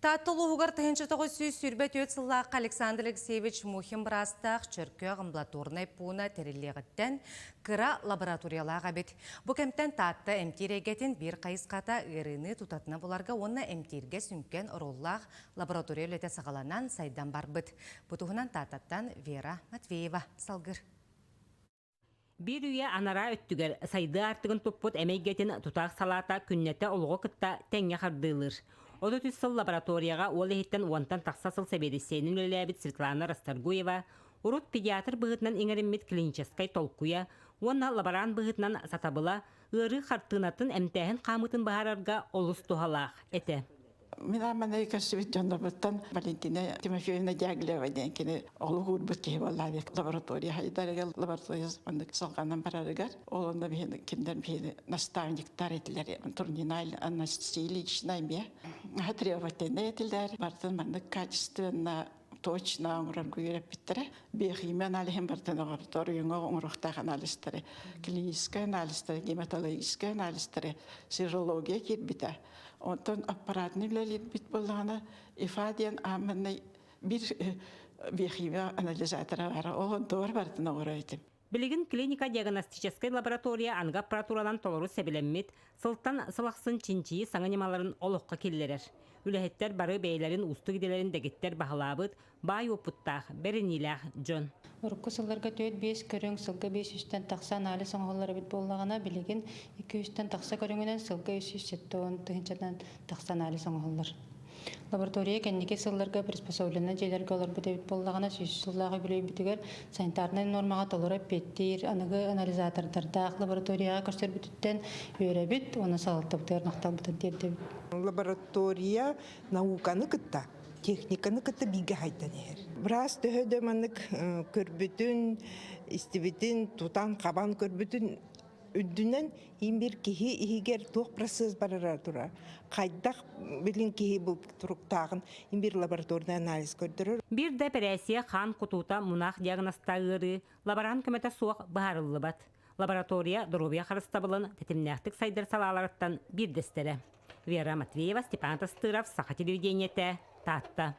Таатта улууһугар 1924 сыллаахха Александр Алексеевич Мухин быраастаах Чөркөөх амбулаторнай пууна тэриллиэҕиттэн кыра лабораториялаах эбит. Бу кэмтэн Таатта эмтиир эйгэтин биир хайысхата ыарыыны тутатына буларга уонна эмтииргэ сүҥкэн оруоллаах лаборатория үлэтэ саҕаланан сайдан барбыт. Бу туһунан Тааттаттан Вера Матвеева салгыр. Биир үйэ анараа өттүгэр сайдыы аартыгын туппут эмэ эйгэтин тутаах салаата күннэтэ олоҕу кытта тэҥҥэ хардыылыыр. 33 сыл лабораторияҕа уол иһиттэн уонтан тахса сыл сэбиэдиссэйинэн үлэлээбит Светлана Расторгуева урут педиатр быһыытынан иҥэриммит клиническэй толкуйа уонна лаборант быһыытынан сатабыла ыарыы хартыынатын эмтээһин хаамыытын быһаарарга олус туһалаах этэ. Мин ааманай көрсүбүт дьоннорбуттан Валентина Тимофеевна Дягилева диэн кини олук уурбут киһи буолла лаборатория хайдарыгар лаборатория маннык салҕанан барарыгар ол онно биһини кинилэр биһини наставниктар этилэр Турнина Анастасия Ильична эмиэ требовательнай этилэр барытын маннык качественно точно оҥорорго үөрэппиттэрэ. Биохимия аналиһын барытын оҥордор, уйуҥа оҥоруохтаах анализтары, клиническай анализтары, гематологическай анализтары, серология киирбитэ. Онтон аппаратный үлэлиирбит буоллаҕына, ИФА диэн ааманнай биир биохимия анализатора баара. Ол онтугар барытын оҥорор этим. Билигин клиника-диагностическай лаборатория аныгы аппаратуранан толору сэбилэммит, сылтан сыл ахсын чинчийии саҥа ньымаларын олоххо киллэрэр. Үлэһиттэр бары бэйэлэрин уустук идэлэрин дэгиттэр баһылаабыт, баай уопуттаах, бэриниилээх дьон. Урукку сылларга 4-5 көрүҥ сылга 500-тэн тахса анализ оҥоһуллар эбит буоллаҕына, билигин 200-тэн тахса көрүҥүнэн сылга 370 тыһыынчатан тахса анализ оҥоһуллар. Лаборатория кэнники сылларга приспособленнай дьиэлэргэ олорбут эбит буоллаҕына, сүүс сыллаах үбүлүөйбүтүгэр санитарнай нуормаҕа толору эппиэттиир аныгы анализатордардаах лабораторияҕа көрсөрбүтүттэн үөрэбит уонна салалтабытыгар махталбытын тиэрдэбит. Лаборатория науканы кытта, техниканы кытта бииргэ хайдан иһэр. Быраас төһө да маннык көрбүтүн, истибитин, тутан-хабан көрбүтүн үрдүнэн иин киһи иһигэр туох процесс барара турар. Хайдах билин киһи бу туруктааҕын имбир лабораторный анализ көрдөрөр. Биир да эпэрээссийэ хаан кутуута мунаах диагнозтаах ыарыы лаборант көмөтө суох быһаарыллыбат. Лаборатория доруобуйа харыстабылын тэтимнээхтик сайдар салааларыттан биирдэстэрэ. Вера Матвеева, Степан Тастыров, Саха телевидениетэ, Таатта.